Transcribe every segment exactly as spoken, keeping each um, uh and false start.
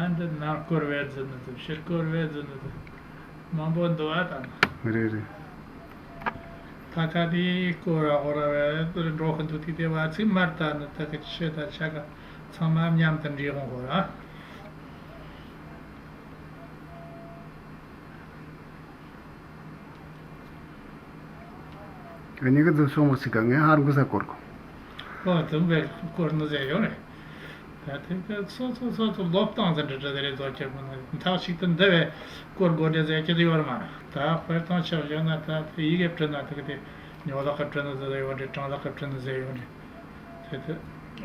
ཨ་འདི་ནང་སྐོར་བས་འཛིན་ནི་དང་ཕྱི་སྐོར་བས་འཛིན་ནི་དང་མང་པོ་འདུག་ཨ་དང་། རེད་རེད། ད་ཁ་དེའི་སྐོར་ར་ཧོ་ར་བས་འགྲོ་གི་འདུག་དེ་དེ་བ་ཚིག་མར་ལྟ་ནི་ད་གི་ཆོས་དང་ཆ་ག་ཚང་མ་མཉམ་དུ་འདྲེས་འོང་གོ་ར། ངས་གཉིས་ཀ་ཚོ་སོང་མ་སྲིད་ཀ་ངས་ཧར་འགུ་ས་སྐོར་གོ། ཨོ་དུམ་པའི་སྐོར་ནི་ཟེར་ཡོད་རེད། ད་དེ་ག་སོ་སོ་སོ་སོ་སློབ་སྟངས་ཟེར་འདྲ་འདྲ་དེ་རེད་ཚོ་ཁྱེད་མི་ནི་མཐའ་གཅིག་ཏུ་འདི་བས་སྐོར་དགོས་འདྲ་ཟེར་གྱི་ཡོད་མ་རེད། ད་དཔེར་བཏང་ཆ་བཞག་ན་ད་དེ་ཡི་གེ་བྲི་ན་དེ་ག་དེ་ཉོ་ལག་གི་བྲི་ནི་ཟེར་ཡོད་རེད། གྲངས་ལག་གི་བྲི་ནི་ཟེར་ཡོད་རེད། དེ་དེ་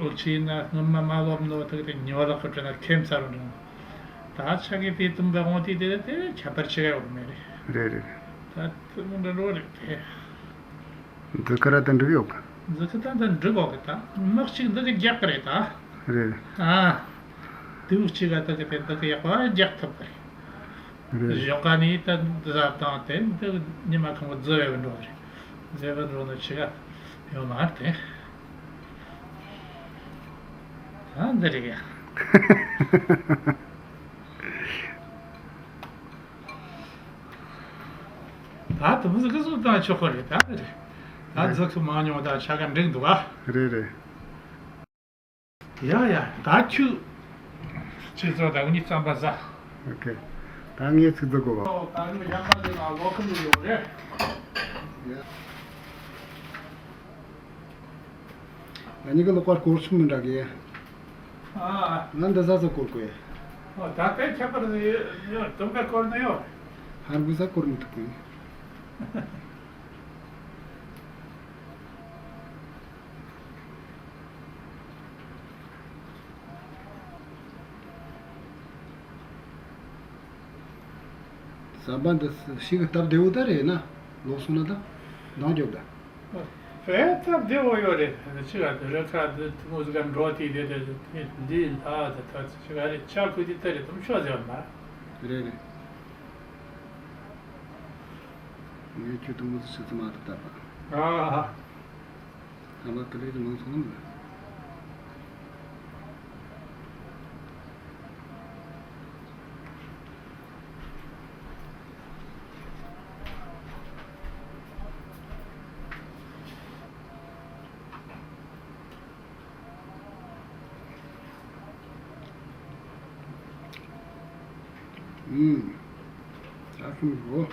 འུ་ཅག་ཡིན་ན་སྔོན་མ་མ་ལོབ་ནོ་དེ་དེ་ཉི་བ་ལ་ཁོ་དྲན་ན་ཁེམ་ཚར་རུ་འགྲོ། ད་ཆ་གི་དེ་དུམ་པའི་དབང་དེ་དེ་དེ་ཁྱད་པར་ཆེ་ག་ཡོད་མེད་རེད། རེད་རེད། ད་དུམ་འདྲ་འགྲོ་རེད་དེ། འདི་ཁ་ར་དང་འགྲིག་ཡོད་གི། འདི་ཁ་ད་ད་འགྲིག་གོ་གི་ད་མི་གཅིག་འདི་གི་རྒྱག་གི་རེད་ད། རེད། ཨ། དེ་གཅིག་ག་ད་གི་དེ་ད་གི་ཡག་པ་རྒྱག་ཐུབ་གི་རེད། རེད། ཞོགས་ཀ་ནས་ད་འདི་ཟ་བཏང་སྟེ་འདི་ཉི་མ་གང་པོ་རྫི་བས་འགྲོ་རེད། རྫི་བས་འགྲོ་ནི་ཆི་ག་ཡོད་མ་རེད་དེ། ད་འདི་རེད་ཡ། ད་དུ་མི་ཟིག་གི་བཟོ་བཏང་ཆོག་གི་རེད་ད་འདི་རེད། ད་རྫི་ཁུ་མང་ཉུང་ད་ཆ་ག་འགྲིག་འདུག་ག་རེད་རེད། ཡ་ཡ་ད་ཁྱོད། ཁྱེད་ཚོ་ད་ངའི་རྩམ་པ་ཟ། ཨོ་ཁེ། ད་ངས་ཚིག་རྫི་དགོས་པ། ད་ནི་ཡང་ན་འདི་ན་ལོ་ཁམས་ཡོད་རེད། ད་ཉི་གི་ལོག་པར་སྐོར་ཆུང་མི་འདྲ་གི། ཨ། ང་འདི་ཟ་ཟ་སྐོར་གོ་ཡ། ཨོ་ད་དེ་ཁྱད་པར་ཡོད་དུམ་པའི་སྐོར་ནི་ཡོད། ཧར་དགུ་ཟ་སྐོར་མི་ཐུབ་གི། ཟམ་པ་འདི་ཞིག་སྟབས་བདེ་བོ་ད་རེད་ན། ལོག་སོང་ན་ད་འདང་རྒྱོབ་ད། བས་སྟབས་བདེ་བོ་ཡོད་རེད། ཅི་ག་དེ་རེད་ཁ་དེ་དེ་མོ་ཟིག་ག་འགྲོ་དེ་དེ་དེ་དེ་འདི་ལྷ་དེ་ད་ཅི་ག་རེད་ཆ་ཁུ་དེ་ད་རེད་དུམ་ཤོག་ཟེར་བ་མ། རེད་རེད། ངས་ཁྱོད་དུ་མོ་ཚོ་ཆུ་ཚོད་མ་ཐུབ་ད་པ། ཨ་ཧ། ཨ་མ་ཀི་ལི་ལི་མང་ཚོགས་ནམ་ལ། ཨུམ། ཨ་ཁུ་མི་གོ།